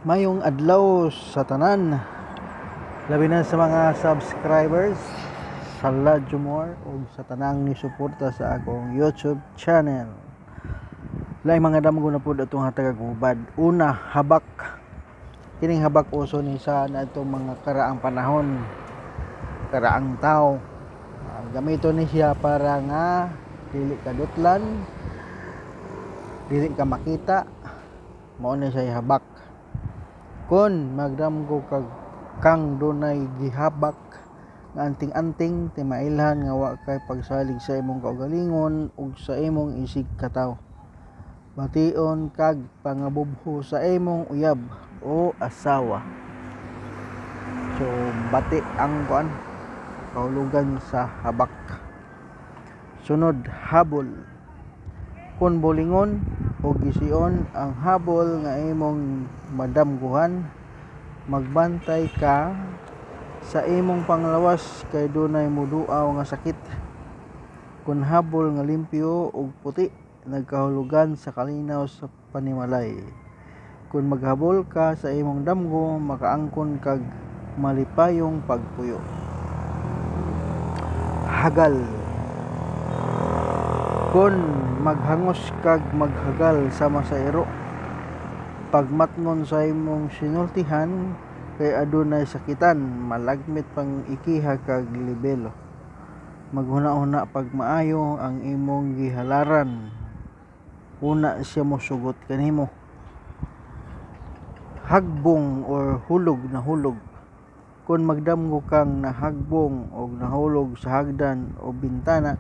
Maayong adlaw sa tanan, labi na sa mga subscribers sa Ladjumor ug sa tanang ni suporta sa akong YouTube channel. Laing mga damgo na pud atong hatagag hubad. Una, habak. Kining habak uso ni sa naadtong mga karaang panahon, karaang tawo. Gamiton ni siya para nga dili ka dutlan, dili ka makita, mao ni siya habak. Kon magdamgo kag kang dunay gihabak nga anting-anting, timailhan nga wa kay pagsalig sa imong kaugalingon ug sa imong isig katawo. Bation kag pangabubho sa imong uyab o asawa. So bati ang kuan kahulugan sa habak. Sunod, habol. Kun bulingon o gision ang habol nga imong madamgohan, magbantay ka sa imong panglawas kay dunay moduaw nga sakit. Kun habol nga limpyo ug puti, nagkahulugan sa kalinaw sa panimalay. Kun maghabol ka sa imong damgo, makaangkon kag malipayong pagpuyo. Hagal. Kun maghangos kag maghagal sama sa iro, pagmatngon sa imong sinultihan kay adunay sakitan, malagmit pang ikiha kag libelo. Maghuna-huna pag maayo ang imong gihalaran, una siya mosugot kanimo. Hagbong or hulog, nahulog. Kun magdamgo kang nahagbong og nahulog sa hagdan o bintana,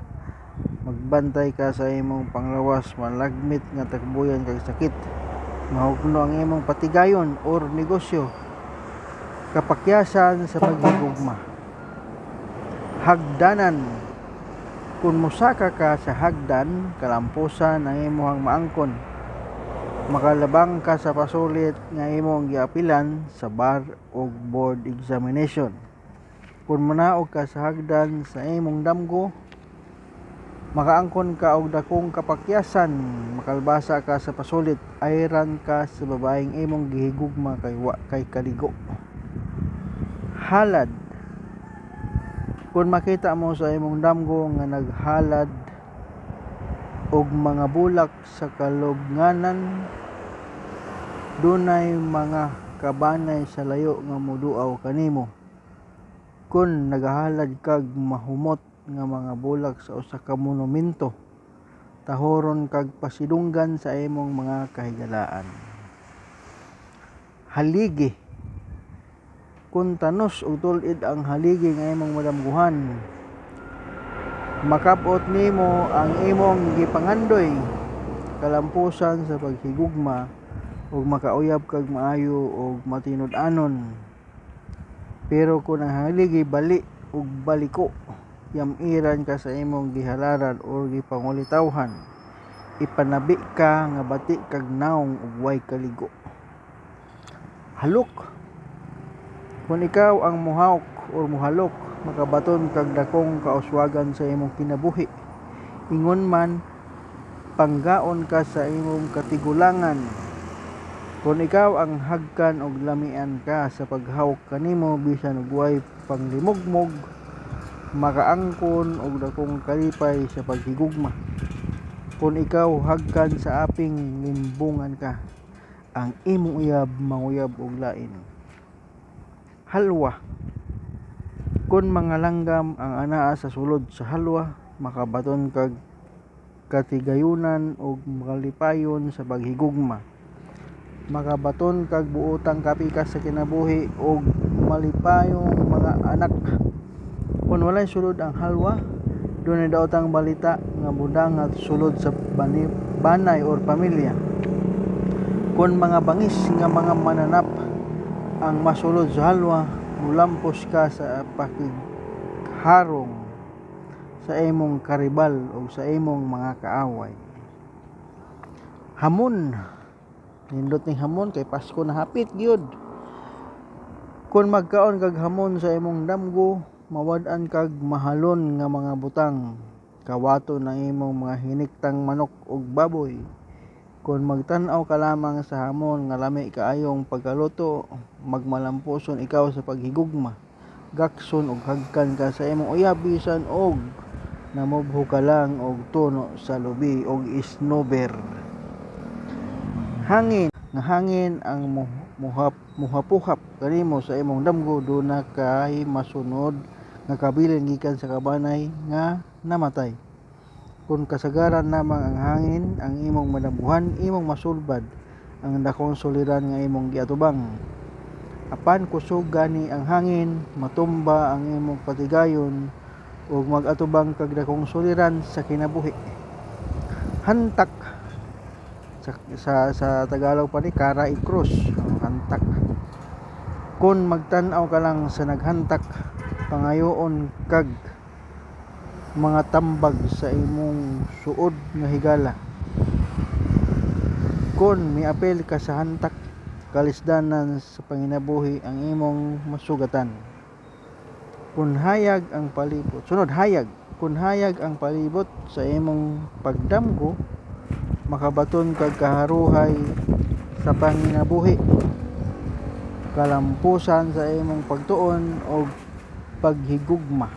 magbantay ka sa imong panglawas, malagmit nga takbuyan kag sakit. Mahugno ang imong patigayon or negosyo. Kapakyasan sa paghigugma. Hagdanan. Kun mosaka ka sa hagdan, kalampusan ang imong maangkon. Makalabang ka sa pasulit nga imong giapilan sa bar o board examination. Kun manaog ka sa hagdan sa imong damgo, makaangkon ka og dakong kapakyasan, makalbasa ka sa pasulit, ayran ka sa babaeng imong gihigugma kay wa kay kaligo. Halad. Kun makita mo sa imong damgo nga naghalad og mga bulak sa kalubnganan, dunay mga kabanay sa layo nga moduaw kanimo. Kun nagahalad kag mahumot nga mga bulak sa usa ka monumento, tahoron kag pasidunggan sa imong mga kahigalaan. Haligi. Kun tanos ug tul-id ang haligi nga imong madamgohan, makab-ot nimo ang imong gipangandoy, kalampusan sa paghigugma ug makauyab kag maayo ug matinud-anon. Pero kun ang haligi bali ug baliko, yam-iran ka sa imong gihalaran or gipangulitawhan. Ipanabi ka nga bati kag nawong ug way kaligo. Halok. Kun ikaw ang mohawk or mohalok, makabaton kag dakong kauswagan sa imong kinabuhi. Ingon man, panggaon ka sa imong katigulangan. Kun ikaw ang hagkan og lamian ka sa paghawk kanimo bisan og way panglimugmog, makaangkon og dakong kalipay sa paghigugma. Kun ikaw hagkan sa aping, limbungan ka. Ang imong uyab manguyab og lain. Halwa. Kun mga langgam ang anaa sa sulod sa halwa, makabaton kag katigayunan ug makalipayon sa paghigugma. Makabaton kag buotang kapikas sa kinabuhi ug malipayong mga anak. Kun walay sulod ang halwa, dunay daotang balita nga modangat sulod sa banay or pamilya. Kun mga bangis nga mga mananap ang masulod sa halwa, molampos ka sa pakigharong sa imong karibal o sa imong mga kaaway. Hamon. Nindot ning hamon kay Pasko na hapit gyud. Kun magkaon kag hamon sa imong damgo, mawad-an kag mahalon nga mga butang. Kawaton ang imong mga hiniktang manok ug baboy. Kon magtan-aw ka lamang sa hamon nga lami kaayong pagkaluto, magmalampuson ikaw sa paghigugma. Gakson ug hagkan ka sa imong uyab bisan og namubho ka lang og tuno sa lubi ug isnober. Hangin nga hangin ang muhapohap kanimo sa imong damgo, duna kay masunod nga kabilin gikan sa kabanay nga namatay. Kon kasagaran lamang ang hangin ang imong madamgohan, imong masulbad ang dakong suliran nga imong giatubang. Apan kusog gani ang hangin, matumba ang imong patigayon ug mag-atubang kag dakong suliran sa kinabuhi. Hantak sa Tagalog pa ni kara i krus, hantak. Kon magtan-aw ka lang sa naghantak, pangayoon kag mga tambag sa imong suod nga higala. Kon miapil ka sa hantak, kalisdanan sa panginabuhi ang imong masugatan. Kun hayag ang palibot, sunod hayag, kun hayag ang palibot sa imong pagdamgo, makabaton kag kaharuhay sa panginabuhi, kalampusan sa imong pagtuon og paghigugma.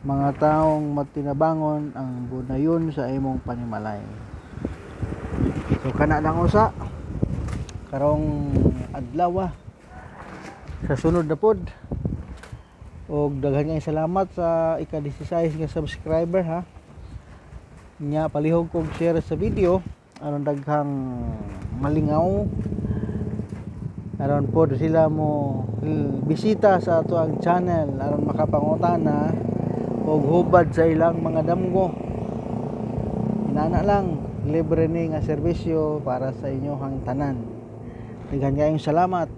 Mga taong matinabangon ang bunayon sa imong panimalay. So kana lang usa karong adlaw, sa sunod na pod. Og daghan kayong salamat sa ika-16 nga subscriber, ha. Nya palihog kog share sa video aron daghang malingaw, aron pod sila mo bisita sa ato ang channel aron makapangutana og hubad sa ilang mga damgo. Inana lang, libre ni nga serbisyo para sa inyohang tanan. Daghan kayong salamat.